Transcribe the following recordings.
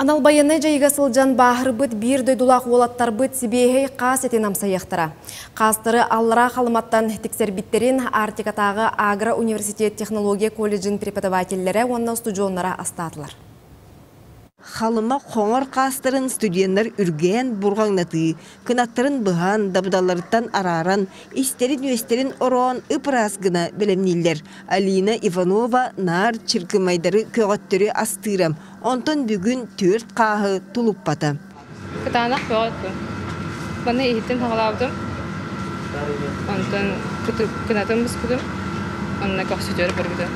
Анал байыаннай дьайыыга сылдьан бааһырбыт биир дойдулаах уолаттарбыт сибиэһэй хаас этин амсайыахтара. Хаастары Аллараа Халыматтан тиксэрбиттэрин Арктикатааҕы агро-университет технология колледжын преподавателлэрэ уонна устудьуоннара астаатылар. Халыма хоҥор хаастарын студеннар үргээн бурҕаҥнатыы, кынаттарын быһан, дабыдалларыттан арааран, истэрин-үөстэрин ороон ып-ыраас гына бэлэмнииллэр. Алина Иванова наар чыркымайдары көҕөттөрү астыыра, онтон бүгүн түөрт хааһы тулуппата. Кытаанах бөҕө Маны иһиттэн саҕалаабытым. Онтон кынатын быспытым. Онно көхсүтүөр барбытым.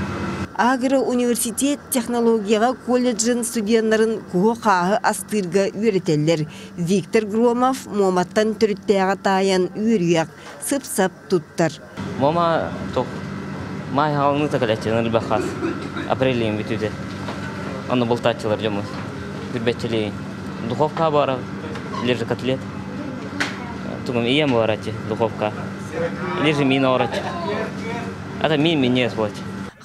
Агро-университет технологияҕа колледжын студеннарын куһу-хааһы астыырга үөрэтэллэр. Виктор Громов Муоматтан төрүттээҕэ таайан үөрүйэх, сып-сап туттар. Муома туох маай хаалыныыта кэлээччилэр элбэх хаас. Апрелин бүтүүтэ. Онно бултааччылар дьоммут. Билбэтчилиин. Духовка баара, или же котлет. Тугум ийэм баараччы духовка. Или же мин оороччу. Это мин минньигэс буолаччы.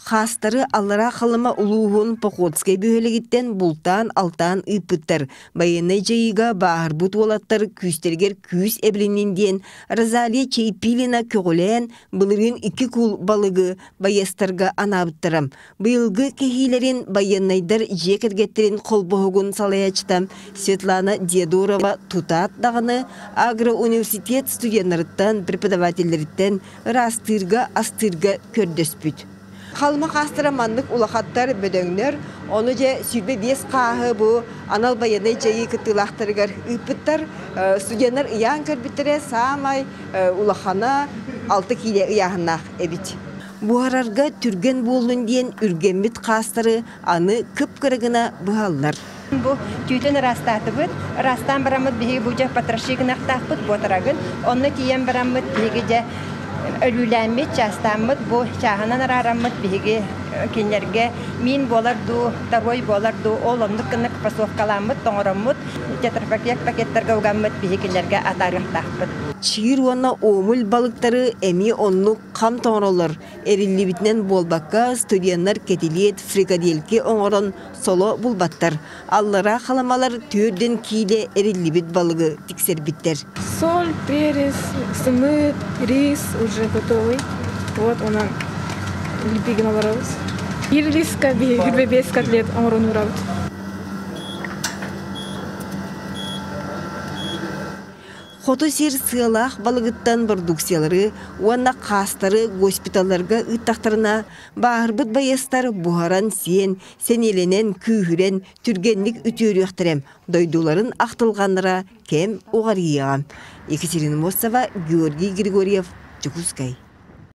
Хаастары Аллараа Халыма улууһун Походскай бөһүөлэгиттэн бултаан-алтаан ыыппыттар. Байыаннай дьайыыга бааһырбыт уолаттар күүстэригэр күүс эбилиннин диэн Розалия Чайпилина көҕүлээн былырыын икки куул балыгы байыастарга анаабыттара. Быйылгы кэһиилэрин байыаннайдар дьиэ кэргэттэрин холбоһугун салайааччыта Светлана Диодорова тутаат даҕаны агроуниверситет студеннарыттан, преподавателлэриттэн ыраастыырга, астыырга көрдөспүт. Халыма хаастара маннык улахаттар, бөдөҥнөр, ону дьэ 25 хааһы бу анал байыаннай дьайыы кыттыылаахтарыгар ыыппыттар. Студеннар ыйаан көрбүттэрэ саамай улахана 6 киилэ ыйааһыннаах эбит. Буһарарга түргэн буоллун диэн үргэммит хаастары аны кып-кыра гына быһаллар. Бу түүтүн ыраастаатыбыт. Ыраастаан бараммыт биһиги бу дьэ потроши гынахтаахпыт буотарагын. Онно тиийэн бараммыт биһиги дьэ өлүүлээммит, чаастааммыт бу чааһынан араараммыт биһиги кинилэргэ миин буолар дуу, торуой буолар дуу, ол оннук гына фасовкалааммыт, тоҥороммут, тетрапакет пакеттарга угаммыт биһиги кинилэргэ атаарыахтаахпыт. Чиир уонна уомул балыктары эмиэ оннук хам тоҥороллор. Эриллибитинэн буолбакка, студеннар кэтилиэт, фрикадельки оҥорон соло булбаттар. Аллараа халамалар түөрдэн киилэ эриллибит балыгы тиксэрбиттэр. Соль, перец, сымыыт, рис уже готовый. Вот онон липигин олоробут. Биир риска биһиги бес котлет оҥорон уурабыт. Хоту сир сыалаах балыгыттан бородууксуйалары уонна хаастары госпиталларга ыыттахтарына, бааһырбыт байыастар буһаран сиэн, сэниэлэнэн, күүһүрэн, түргэнник үтүөрүөхтэрэ, дойдуларын ахтылҕаннара кэм уҕарыйыаҕа. Екатерина Мостова, Георгий Григорьев, Дьокуускай.